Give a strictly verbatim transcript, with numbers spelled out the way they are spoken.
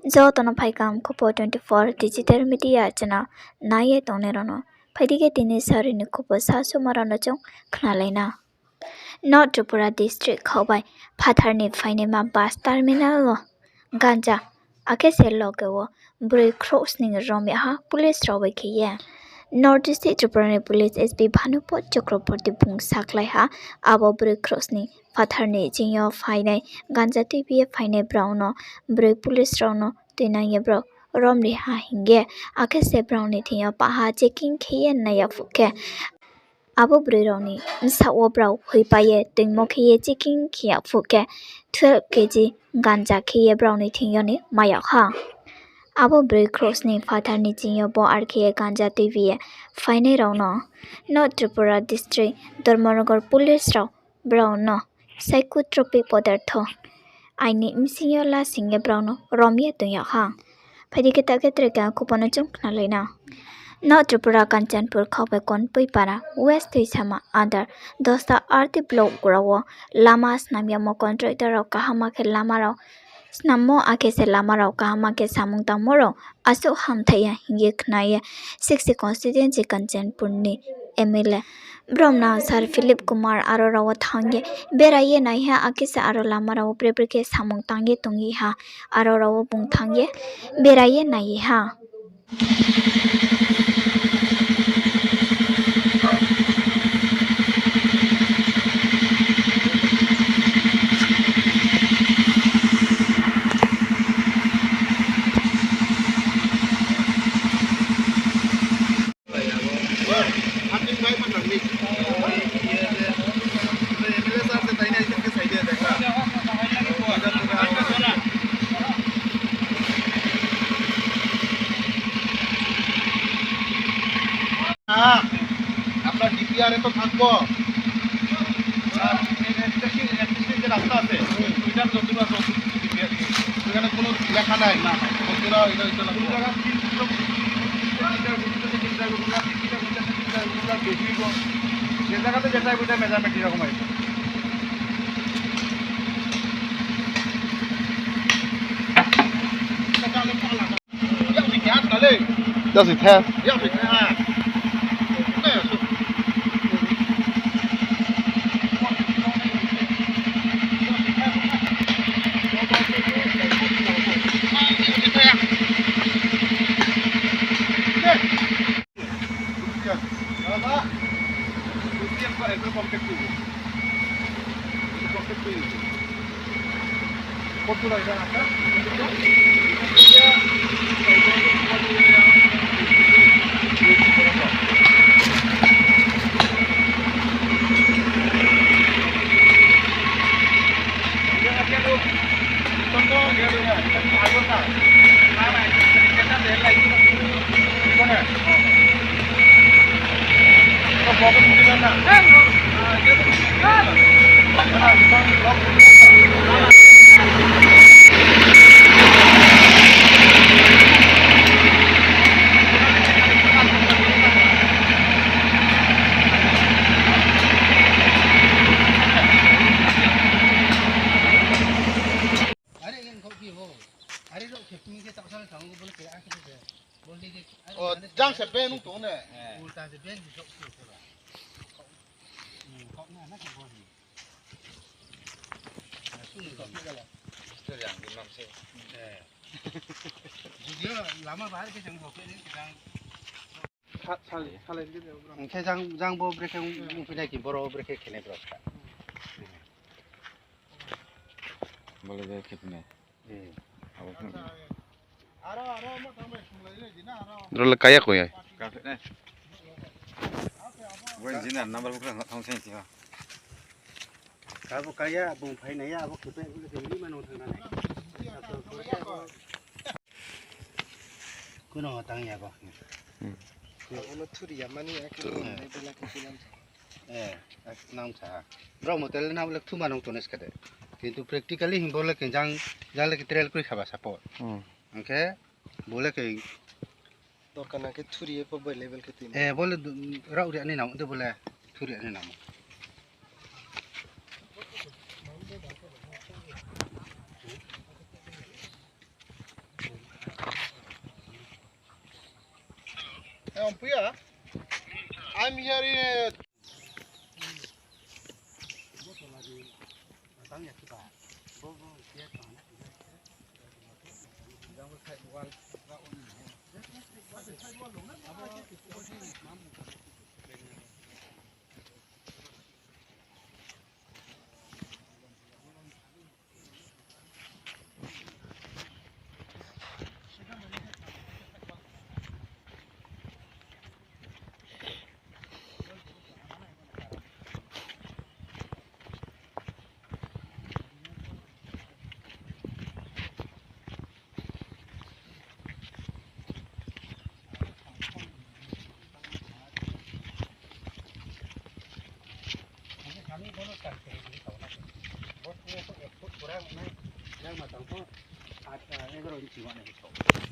Joto no phaikam Khupo twenty four digital media channel nai ye tongnai rao no. Phai di khe tini sari ni khupo sa suma rao no chung khnalai na. North Tripura district khau bai phathar ni phainaima bus terminal wo ganja, akhe se loge wo broi khrouhsning rom ya ha police rao bai khe ye. North East Tripura ni police S P Bhanupada Chakraborty bung sakhlai ha, abo broi khrouhsning phathar ni ching yo phainai ganja tuibi ye phainai brao no broi police rao no tuinang ye brao rom ri ha hing ye, akhe se brao ni thing yo paha checking khe ye nai ya phuh khe, abo broi rao ni bsaoh wo brao hoipai ye toingmo khe ye checking khe ya phuh khe, twelve K G ganja khe ye brao ni thing yo ni mai yag ha. Abo broi khrouhsning phathar ni ching yo bo are khe ye ganja tuibi ye phainai rao no North Tripura district Dharmanagar police rao brao no psychotropic পদার্থ ain ni bsing yo lasing ye brao no rom ye toing yag ha. Phai di khe ta khe tre keha khupo no chung khnalai na. North Tripura Kanchanpur khau bai Konpui para West Tuisama under Dosta R D block rao wo lama snam yamo contractor rao kaham khe lama rao snammo akhe se lama rao kaham khe samung tangmo rao asuh hamthai ya hing ye khna ye sixty constituency Kanchanpur ni M L A bromnang Sir Philip Kumar aro rao wo thanng ye berai ye nai ha, akhe se aro lama rao wo bre bre khe samung tang ye tong ye ha, aro rao wo bung thanng ye berai ye nai ye ha. আপনার ডিপিআর এ তো থাকবো। আর existing, existing যে রাস্তা আছে, ওইটার যতটুকু আছে, ওইখানে কোনো লেখা নাই, না, বন্ধুরা, এটা, এটা লাগবে। যে জায়গাতে যেটা, ওইটা মেজারমেন্ট এরকম হয়। Yak soi tha. O, jang se be nung tong ne. Video lama bahar ke jang bo ke ni jang. Sa-, sa-, salai ni bro. Hing khe jang, jang bo brekhe ong, ongphinai ki boro brekhe khenai bro. Bole je khe phinai. Hmm. Abo phun. Aro, aro, mo tang bai sunglai le di na, aro. Aro le kaya ko ya. Ka phe ne. Bo engineer number bo khe thang sai ti ha. Kabo kaya, bung phai nai ya, abo khe phe, bo le khe ni ma nung thang na nai. Kuno tang ya bo. Hmm. Abo no thuri ya mani, a khe bo le bela khe silam. Eh, nang sa ha. Brao mo tele nang le thuma nung tong ne skade. Kintu practically hing bo le khe jang, jang le khe trial kroi khaba support. Hmm. Hing khe bo le khe dorkar na khe thuri ye pho bai level khe tui. Eh, bo le du-, rao ri ani nang de bo le thuri ani nang. Tongphuya. I'm here in Kami bono char khe di tau na. Bo tu ek foot kurang nai, yang ma tang pho, aat, egaroh inchi ma nai tho.